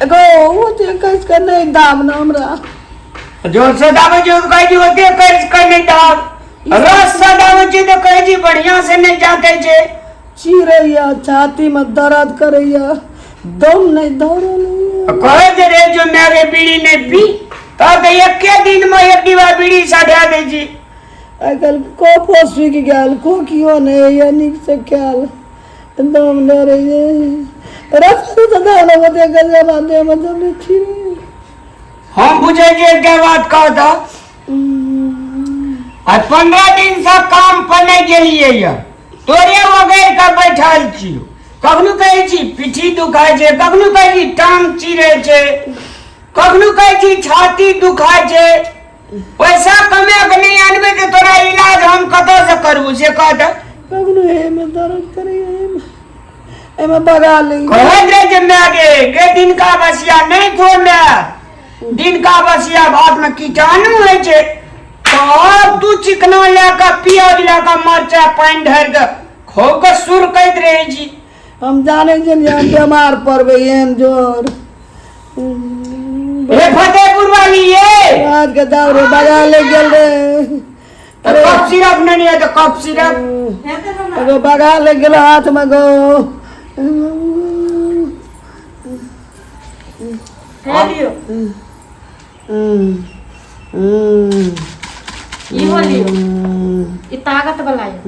एगो ओते कस के नहि दाब न हमरा। जोर से दाबै छियौ तऽ कहै छी ओते कस के नहि दाब। रस से दाबै छियै तऽ कहै छी बढ़िया से नहि जाते छै। चिरैया छाती में दर्द करैया, दम नहीं दौड़ल। कहै जे रे जो माय रे बीड़ी नहि पी तब तऽ एके दिन में एक डिब्बा बीड़ी सटा दै छी। आइ काल्हि कफो सुखि गेल, खोखियो नहि होइए नीक से खायल, दम डरैए रस्सी तऽ दम ओते गजब देहमे दम नहि छिड़ै। हम बुझै छी एकटा बात कह तऽ आ 15 दिन से काम पर नहि गेलियै यऽ, तोरे वगैर के बैठल छी। कखनो कहै छी पीठी दुखाइ छै, कखनो कहै छी टांग चिरै छै, कखनो कहै छी छाती दुखाइ छै। पैसा कमा के नहि आनबै तऽ तोरा इलाज हम कतऽ से करबू से कह तऽ। कखनो एहिमे दर्द करैए, एहिमे एहिमे बगा लै। कहैत रहे जे माय गे गे दिनका बसिया नहि खो माय, दिनका बसिया भात में कीटाणु होइ छै। तब तू चिकना लए कऽ प्याज लए कऽ मरचाइ पानि ढारि कऽ खूब कऽ सुरकैत रहै छी। हम जानै छलियै हम बेमार पड़बै एहन जोर। हे फतेहपुर वाली ये रात के दाव रे बगा ले गेल रे। अरे कफ सिरप नहीं है तो कफ सिरप एगो बगा ले गेल हाथ में गो। हे लियो, इहो लियो, ई ताकत वाला यऽ।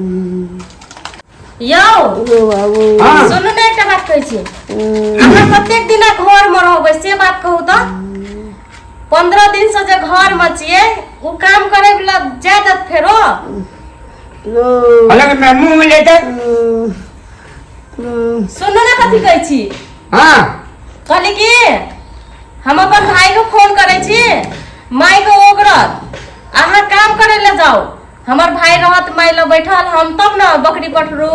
यौ गो बाबू। हाँ। सुनू ने, एकटा बात कहै छी, अहाँ कतेक दिना घर मे रहबै से बात कहू तऽ। 15 दिन से जे घर मे छियै ओ काम करे वाला जाय देत फेरो? गो अलग मैं मुंह में लेते। सुनू ने कथी कहै छी। हाँ। कहली कि हम अपन भाई के फोन करै छी, माय के ओगरत, अहाँ काम करे ले जाउ। हमर भाई रहत माय लग बैठल, हम तब ने बकरी पठरू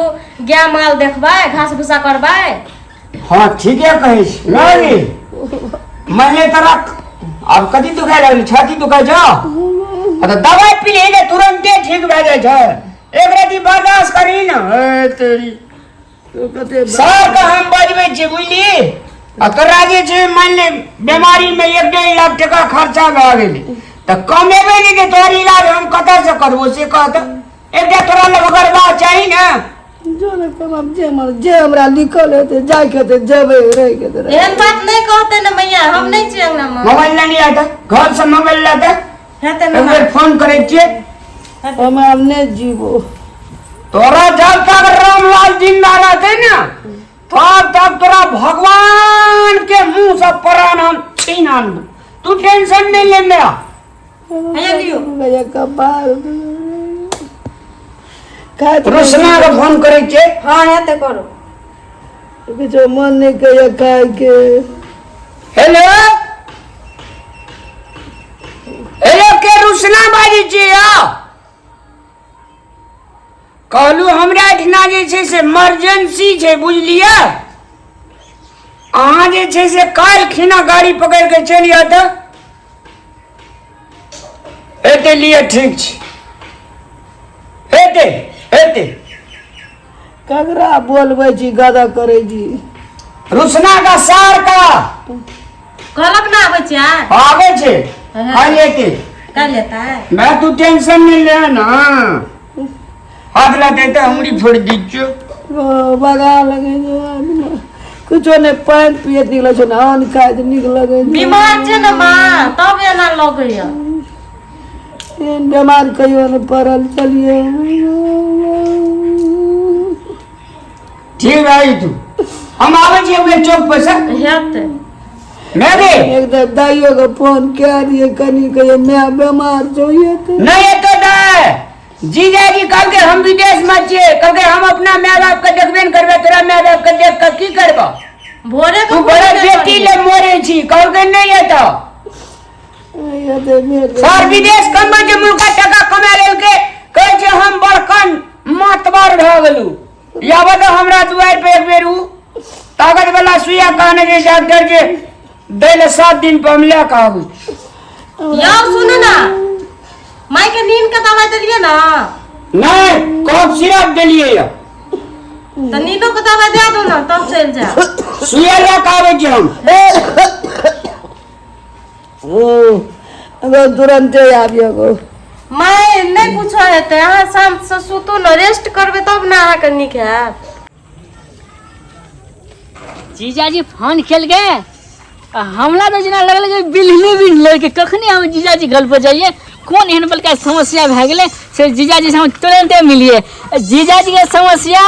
गाय माल देखबै, घास भूसा करबै। हाँ ठीके कहै छी। नहीं मैंने तोरा अब कथी दुखाय लागल? छाती दुखाय छौ आ तऽ दवाइ पी ले ने, तुरंते ठीक भए जाइ छै। एक राति बर्दाश्त करी ने। हे तेरी कते सर के हम बजबै छी बुझली। आ तोरा जे छै मान ले बीमारी में 1.5 लाख टका खर्चा भए गेलै तऽ कमेबै नहि तऽ तोहर इलाज हम कतऽ से करबो से कह तऽ। एकटा तोरा लग गरबा चाही ने। जो ने कमाब, जे हमर जे हमरा लिखल हेतै जाइके हेतै जेबै, रहिके हेतै रहिके। एहन बात नहि कहते ने मैया, हम नहि छियै अंगना मे। मोबाइल लेने आते घर से, मोबाइल लाते हेतै ने। एक बेर फोन करै छियै। हम आब नहि जीबो। तोरा जब तक रामलाल जिंदा रहते ना तब तक तोरा भगवान के मुंह से प्राण हम छीन आनबो, तू टेंशन नहीं ले मेरा। हैया लियो। भैया कपाल खाइत रोशना के फोन करै छियै। हाँ हेतै करू। किछो मन नहि कहिया खायके। हेलो हेलो, के रोशना बाजै छियै? यौ कहलू हमरा एहिठिना जे छै से इमरजेंसी छै बुझलियै। अहाँ जे छै से काल्हि खिना गाड़ी पकड़ि कऽ चलि आउ तऽ हेतै। लिअ ठीक छै, हेतै हेतै। ककरा बोलबै छी गदा करै छी? रुसना का सार का कहलक ना आबै छियै। आबै छै, काल्हि एतै। काल्हि एतै। मैं तू टेंशन नहीं ले ना, हाथ लाते तऽ उंगली फोड़ि दै छियौ। ओ, बगा लगै छै आदमी। कुछो नहि पानि पियैत नीक लगै छै ने अन्न खाइत नीक लगै छै। बीमार छै ने माँ तब एना लगैया। एहन बेमार कहियो नहि पड़ल चलिए। ठीक भाई तू, हम आबै छियै ओहि चौक पर से। हेतै। मैं गे एक तऽ दाइयो के फोन कए दियै कनी, कहियो माय बेमार छौ ये तऽ। नहीं एतौ दाइ, जीजाजी कहलकै हम विदेश में छियै, कहलकै हम अपना माय बाप के देखबे ने करबै, तोरा माय बाप के देख के की करबो? भोरे तू बड़ा बेटी ले मरे छी। कहलकै नहीं एतौ। ये तऽ भेट सर विदेश कमबै छै, मुर्गा टका कमा लेलकै, कहै छै हम बड़कन मातबर भऽ गेलू। याबत तऽ हमरा दुआरि पर एक बेर उ ताकत वाला सुइया कहने जे डॉक्टर जे दै ले 7 दिन पर हम लए कऽ आबै छी। यौ सुनू ना, माय के नींद के दवाई देलियै ना? नहि, कफ सिरप देलियै यऽ। तऽ नींदो के दवाई दे दू ना तब चलि जायब। सुइया लए कऽ आबै छी हम। अगर तुरन्ते आबियो गो। माय नहि कुछो हेतै, अहाँ शान्तसँ सुतू ने, रेस्ट करबै तब ने अहाँके नीक हैत। जीजाजी फोन केलकै आ हमरा तऽ जेना लगलै जे बिल्ली बिल्ली के कखनी हम जीजाजी घर पर जाइए, कोन एहन बड़का समस्या भए गेलै से जीजाजी से हम तुरन्ते मिलिए। जीजाजीके समस्या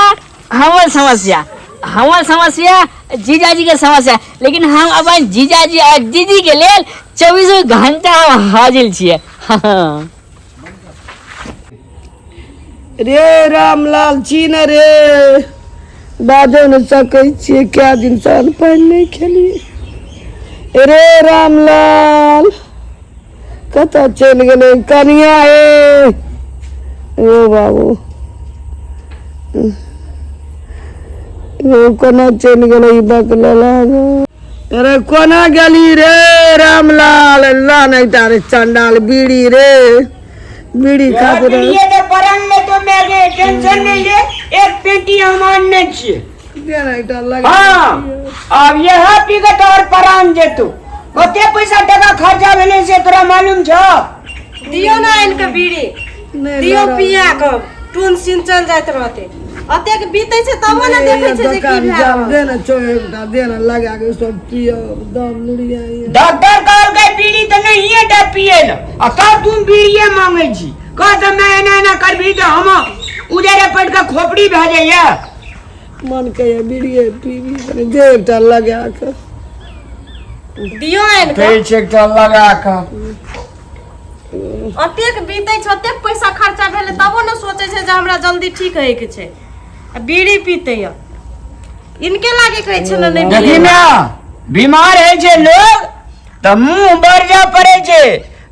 हमर समस्या, हमर समस्या जीजाजीके समस्या, लेकिन हम अपन जीजाजी आ दीदीके लेल चौबीसो घंटा हम हाजिर छियै। हँ रे रामलाल छी ने रे, बाजो ने सकै छियै, कए दिन से अन्न पानि नहि खेलियै। रे रामलाल कतऽ चलि गेलै कनिया? ए ओ बाबू, ओ कोना चलि गेलै ई बकलेला? अरे कोना गेली रे रामलाल? ला नहीं तारे चंडाल बीड़ी रे, बीड़ी खाते रहे। बीड़िए के परन ले तो मैं गे टेंशन नहीं ले, एक पेटी हम आनने छियै। दे ना एकटा लगा। हाँ, आब यह पी के तोहर परान जेतौ। कते पैसा टका खर्चा भेलै से तोरा मालूम छौ? दियौ ने आनि कऽ बीड़ी। नहि दियौ लड़ा। पिया कऽ टून सीन चल जाइत रहतै। अतेक बीतै छै तबो ने देखै छै जे की दोकान भए जाम रहल। दे ना छौ एकटा, दे ना लगा के सब पियो दम लुड़िया। डॉक्टर कहलकै बीड़ी तऽ नहिये टा पियै लए, आ तब तुम बीड़िए मांगै छी। कह तऽ मैं एना एना करबही तऽ हम उजरे पटि कऽ खोपड़ी भए जाइए। मन कहिया बीड़िए पीबी, कनि दे एकटा लगा के। दियौ आनि कऽ। दै छै एकटा लगा कऽ। अतेक बीतै छै, ओतेक पैसा खर्चा भेलै तबो ने सोचै छै जे हमरा जल्दी ठीक होइके छै, आ बीड़ी पीते यऽ। इनके लागे कहै छै ने नहि देखी पियै। ने, बीमार होइ छै लोग तऽ मुँह बरजऽ पड़ै छै।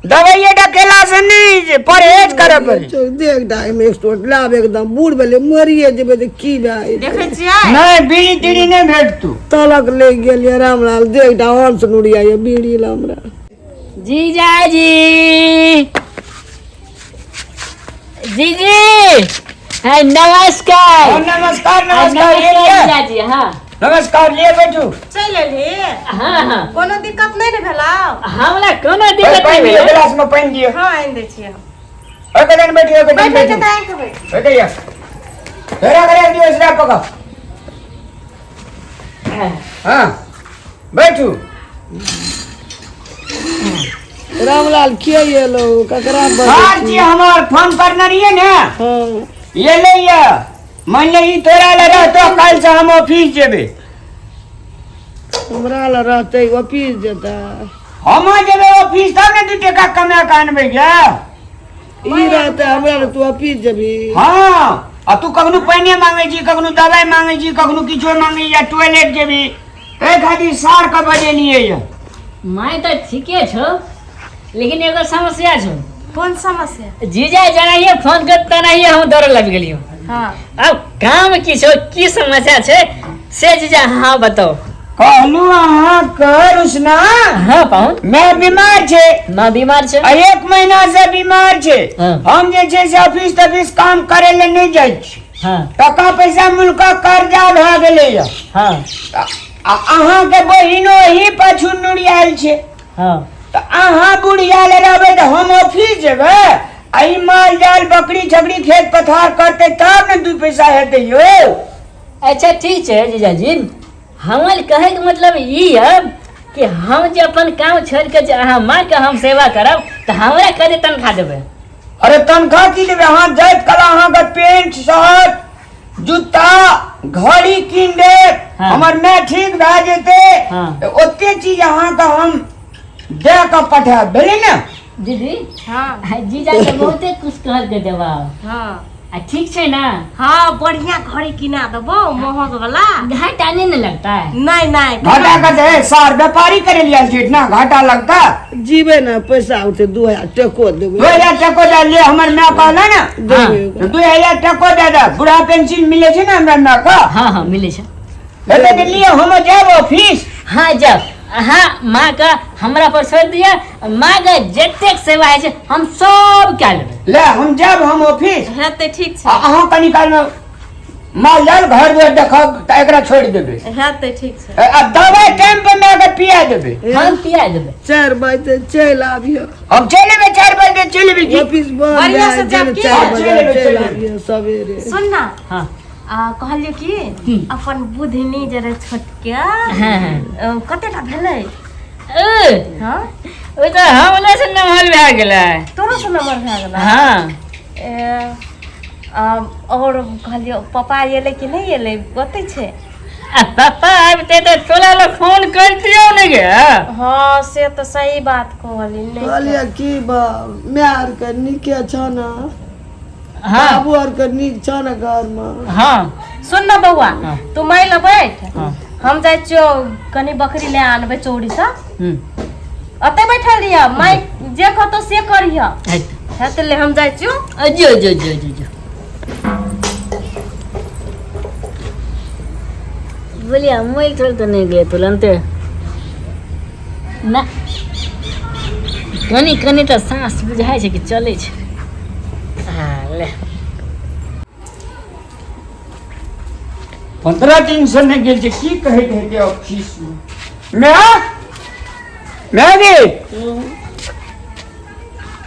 दवाइए टा खेलासँ नहि होइ छै, परहेज करऽ पड़ै छै। देख एकटा एहिमे एक सौ लाभ, एकदम बूढ़ भेलै, मरिए जेबै तऽ की भए जेतै? देखै छियै। नहि, बीड़ी तीड़ी नहि भेटतौ। तलक लागि गेल यऽ रामलाल, देख एकटा और से नुरिया यऽ बीड़ी ला हमरा। जीजाजी, जीजी, हाँ, नमस्कार। हाँ, नमस्कार नमस्कार। नमस्कार। ये लिअ। जीजाजी, हाँ। नमस्कार, लिए बैठू। चलि एलही? हाँ हाँ। कोनो दिक्कत नहि ने भेलौ? हमरा कोनो दिक्कत पानि नहि दियौ। भेलै। गिलास में पानि दियौ। हँ, आनि दै छियै हम। ओहि कदन बैठियो, ओहि कदन। बैठे के बैठू। तऽ आनि कऽ बैठ। ओहि कहिया घेरा घेरा दियौ, इसरा पकड़। हाँ, बैठू। रामलाल, किया एलो? ककरा बजै सार छी? जी हमार फोन करने रहिए ने। हाँ। ये ले ये मान ले, ई तोरा ले रहतो, काल्हि से हम ऑफिस जेबे। हमरा लए रहतै, ऑफिस जेतै? हम जेबे ऑफिस तब ने 2 टका कमा के आनबै गे। ई रहतै हमरा लए, तू ऑफिस जेबही? हाँ, आ तू कखनो पानिए मांगै छी, कखनो दवाइ मांगै छी, कखनो किछो मांगै या टॉयलेट जेबही, ताहि खातिर सार के बजेलियै ये। माय तऽ ठीके छौ, लेकिन एगो समस्या छौ। कोन समस्या? जीजा जेनाहिए फोन कर तेनाहिए हम दौड़े लागि गेलियौ। हाँ। अब काम की छौ, की समस्या छै से जीजा हाँ बताओ। कहलू अहाँ के रुसना। हाँ पाहुन। मैं बीमार छै। माँ बीमार छै। आ 1 महीना से बीमार छै। हाँ। हम जे छै से ऑफिस तफिस काम करे ले नहि जाइ छी। हाँ। टका पैसा मुल्का कर्जा भए गेलै। हाँ। आ अहाँके बहिनो ही पाछू नुरियाल छै। हाँ। तऽ अहाँ बुढ़िया ले रहबै तऽ हम ऑफिस जेबै, आ ई माल जाल बकरी छकरी खेत पथार करतै तब ने 2 पैसा हेतै यौ। अच्छा ठीक छै जीजाजी, हमर कहैके मतलब ई है कि हम जे अपन काम छोड़ि के जे अहाँ माँ के हम सेवा करब तऽ हमरा कते तनख्वाह देबै? अरे तनख्वाह की देबै, अहाँ जाइत कला अहाँके पेंट शर्ट जूता घड़ी कीन देब। हाँ। हमर माय ठीक भए जेतै। हाँ। तऽ ओते चीज अहाँके हम दए कऽ पठायब, भेलै ने? दीदी। हाँ। जीजा के बहुते कुछ कहल के जवाब। हाँ। आ ठीक छै ना? हाँ, बढ़िया घड़ी किना देबो, महग वाला। घाटा नहीं ने लगता है? नहीं नहीं। घाटा कते सार, व्यापारी करे लिया छी ना घाटा लगता। जीवे ने पैसा उठे 2000 टको देबै। 2000 टको दे ले, हमर माय कहला ने। देबै ओकरा। 2000 टको दे दे, बूढ़ा पेंशन मिले छै ने हमरा माय के। हाँ हाँ, मिले छै। हेतै तऽ लिअ, हम जायब ऑफिस। हाँ जाओ, अहाँ माँ के हमरा पर छोड़ दिया, माँ के जतेक सेवा है छै हम सब कए लेबै। ले हम जायब हम ऑफिस। हेतै, ठीक छै। आ अहाँ कनी काल मे माल जाल घर दुआर देखब तऽ एकरा छोड़ि देबै। हेतै, ठीक छै। आ दवाइ टाइम पर माय के पिया देबै। देबै। हम पिया देबै। 4 बजे चलि आबियो। हम चलि एबै, 4 बजे चलि एबै की? ऑफिस बंद बढ़िया भए से जाब गेल, की? 4 बजे चलि एबै, चलि चलि एबै। आबियो सवेरे। सुन ना, हाँ। कहलियो कि अपन बुधनी जे रहे छोटके, हाँ, हाँ। कतेटा भेलै? ओ, हाँ? ओ तऽ हमरे से नमहर भए गेलै। तोरो से नंबर भए गेलै? हाँ। ए, और कहलियो पापा एलै कि नहि एलै? ओतै छै? आ पापा आबिते तऽ तोरा लग फोन करतियौ ने गे। हाँ, से तऽ सही बात कहली। नहि कहलियै की बा, माय आरके नीके छौ ने? हाँ। बाबू आरके नीक छौ ने घरमे? हाँ। सुन ना बौआ, हाँ। तू माय लग बैठ। हाँ। हम जाइ छियौ कनि बकरी ले आनबै चौरी से। अते बैठल रहिय, माय जे कहतौ से करिह। हेतै। हेतै, ले हम जाइ छियौ। जो जो जो जो जो बोलिए, मोबाइल थोड़े तो नहीं गए तुरंते ना। कनि कनि तऽ साँस बुझाइ छै कि चलै छै। हाँ, ले। 15 दिन से नहि गेल छै, की कहैत हेतै ऑफिस मे? माय, माय गे।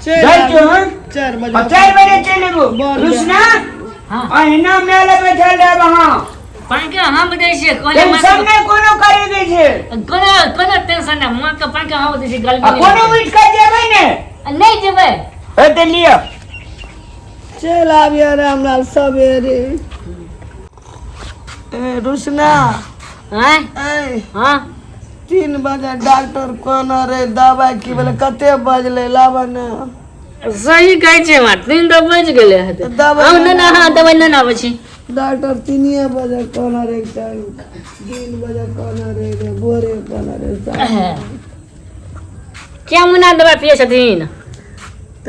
चलि जाइ छियौ आबियो। हम। 4 बजे। आ 4 बजे चलि एबो। बड़ रुसना, हाँ। अहिना माय लग बैठल रहब अहाँ। पंखा हम दै छियै, कहलियै माँ। टेंशन नहि कोनो करे दै छै। कोनो कोनो टेंशन नहि, माँ के पंखा हम दै छियै, गलती आ नहि कोनो हेतै। उठि कऽ जेबै ने? नहि जेबै। हेतै, लिअ। चलि आबियो रामलाल सवेरे। ए रुसना। आँय? ऐ। हाँ। 3 बजे डॉक्टर कहने रहे दबाई, की भेलै? कते बजलै? लाबऽ ने। सही कहै छियै माँ, 3 तऽ बजि गेलै हेतै। दबाइ हम नहि, हाँ, दबाइ नहि आबै छी। डॉक्टर 3 बजे कहने रहे टाइम, 3 बजे कहने रहे रे, भोरे कहने रहे साँझ। क्या मुना दबाइ पियै छथिन?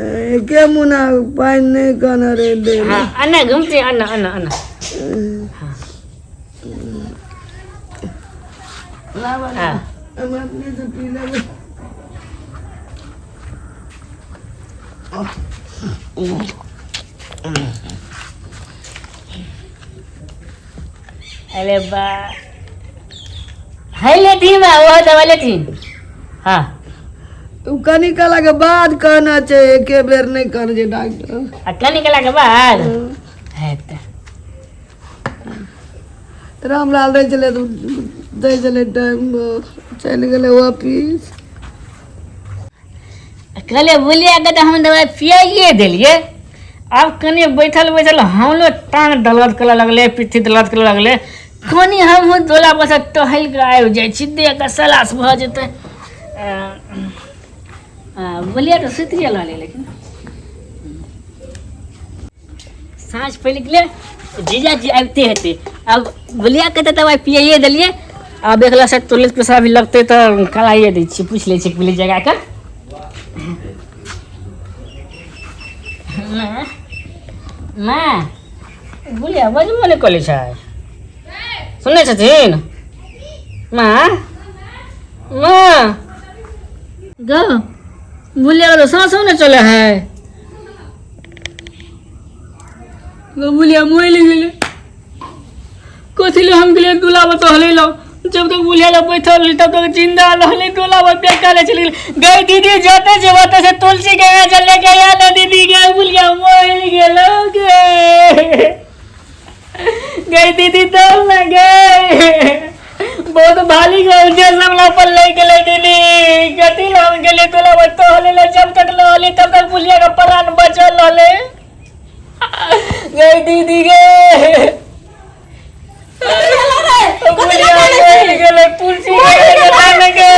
एके मुना पानि नहि कहने रहे दै लए। हाँ, अन्ना घुमती, अन्ना अन्ना अन्ना। लाबऽ ने। हाँ। हम अपने से पी लेबै। अरे बा, है लेथिन बा, ओहो दबाइ लेथिन। हाँ। ओ कनी काला के बाद कहना छै, एके बेर नहि कहने छै डॉक्टर। आ कनी कला के बाद हेतै। रामलाल रहै छलै तऽ दै छलै टाइम, चलि गेलै ऑफिस। कहलियै बुलिया के तऽ हम दबाइ पियाइए देलियै। आब कनि बैठल बैठल हमरो टांग दर्द करऽ लगलै, पिट्ठी दर्द करऽ लगलै। कनि हमहूँ डोला पर से टहलि कऽ आबि जाइ छी, देहके सलास भऽ जेतै। बुलिया तऽ सुति गेल रहलै, लेकिन साँझ पड़ि गेलै, जीजाजी आबिते हेतै। आब बुलिया के तऽ दबाइ पियाइए देलियै, आब एकला से टॉयलेट पेशाब भी लगतै तऽ कराइए दै छियै। पूछि लै छियै पुलिस जगा कऽ। माँ, माँ, बुलिया बजबो नहि करै छै, सुनै छथिन? माँ, माँ गौ, बुलिया के साँसो नहि चलै है गौ। बुलिया मरि गेलै। कथी ले हम गेलियै डोला पर टहलै लए? जब तक बुलिया लग बैठल रही तब तक जिंदा रहलै, डोला पर बेकार चलि गेलै। गई दीदी, जते जेबऽ ओतऽ से तुलसी के गाछ लेके आ ने दीदी गे। बुलिया मरि गेलौ गे। गई दीदी, दौड़ ने गे, बहुत भारी गौ जे हमरा पर लागि गेलै। दीदी, कथी ले हम गेलियै डोला पर टहलै लए? जब तक रहलै तब तक बुलिया के प्राण बचल रहलै। गई दीदी गे, बुलिया मरि गेलै, तुलसी के गाछ ने गे।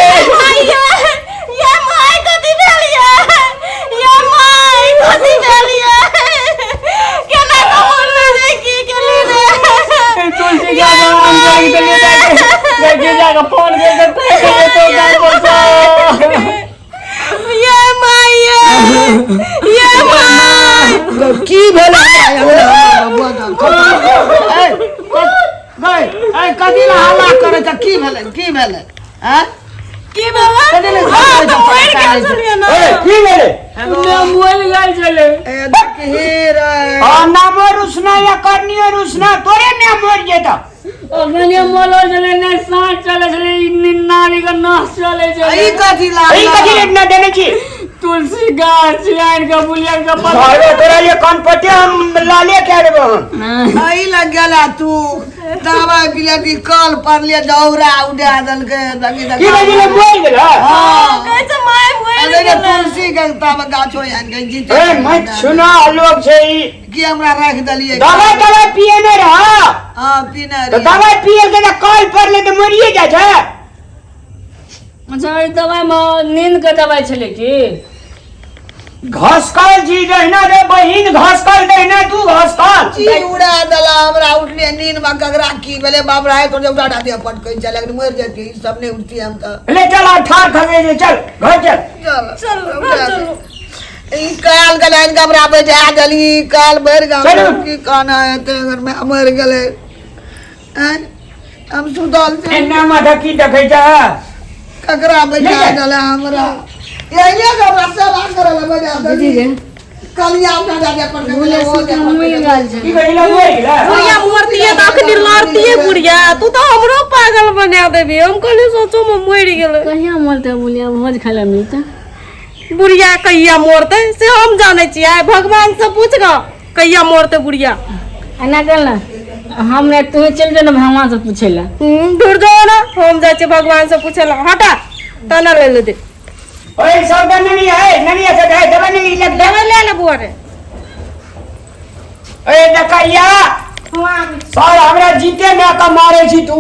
ये my, कथी भेल ये? ये my, कथी भेल ये? केना कऽ मरलै रे? की केली रे? तुलसी के हम जाके देलियै, जाके जाके फोन करके कहि देलियै तो गाम पर। ये my, ये ये my. की भेलै हमरा? गई, कथी लए हल्ला करै छ? की भेलै? की भेलै? आँय? की भेलै? कथी लए हाँ, तऽ मरि गेल छलियै ने। ए, की भेलै? मरि गेल छलै। ए देखही रे। आ नामो रुसना या करनियो रुसना, तोरे माय मरि जेतौ। ओखने मोलो छलै ने साँझ चलै छलै ई नानी के नस चलै छलै। ई कथी ई लागल? कथी लेना देने छी? तुलसी गाछ आनि के बुलिया के पत्ता। अरे तोरा ये कान पटे हम लाले कह देबो हम। एहि लग गेला तू दवाई पिलती कल पर लिए दौरा उड़ा देलकै दगी की भेल गेलै, मरि गेलै? हाँ। कहै छै my मरि अरे गेलै। तुलसी के तब गाछो आनि के जीते ए मत सुना लोग छै ई। की हमरा राखि देलियै? दवाई तवाई पिए नहीं रहा। हाँ, पीने तो रहियै। दवाई पिए के तऽ कल पर ले तऽ मरिए जाइ छै। अच्छा, ई दवाई मे नींद के दवाई छलै की? घसकल छी जहिना रे बहिन, घसकल तहिना तू घसकल। की उड़ा देला हमरा? उठलियै नींद में, ककरा की भेलै बाप रे, तो उड़ा दे पटकै छै, लेकिन मरि जेती ई सब नहि उठती हम तऽ। ले चल, आ ठार खसे छै, चल घर चल। चल। चलू, उड़ा घर दे। चलू। ई काल गेलै आनि के हमरा बैठा देली, काल भरि गाम चलू। की कहना हेतै अगर माय मरि गेलै? आँय, हम सुतल छी। एना माथा की देखै छै? ककरा बैठा ले। देला हमरा? एहिने के हमरा सेवा करे लए बैठा देली। कलिया उठा दे पर बुले से मरि गेल छै। की भेलै, मरि गेलै? बुढ़िया मरतियै तऽ अखनी लड़तियै। बुढ़िया, तू तऽ हमरो पागल बना देबी। हम कहलियै सोचो मे मरि गेलै। कहिया मरतै बुलिया, भोज खाय लए मिलतै? बुढ़िया कहिया मरतै से हम जानै छियै? भगवान से पूछ गऽ, कहिया मरतै बुढ़िया? एना कर ने, हम नहि, तू चलि जो ने भगवान से पूछे ला। दूर जाओ ना, हम जाइ छियै भगवान से पूछे ला। हटा तना ले ले दे। ओए सब का नहीं है, नहीं है सब है, दवा नहीं लग। दवाई ले ले बुआ रे। ए देखैया, सर हमरा जीते ना का मारे छी तू।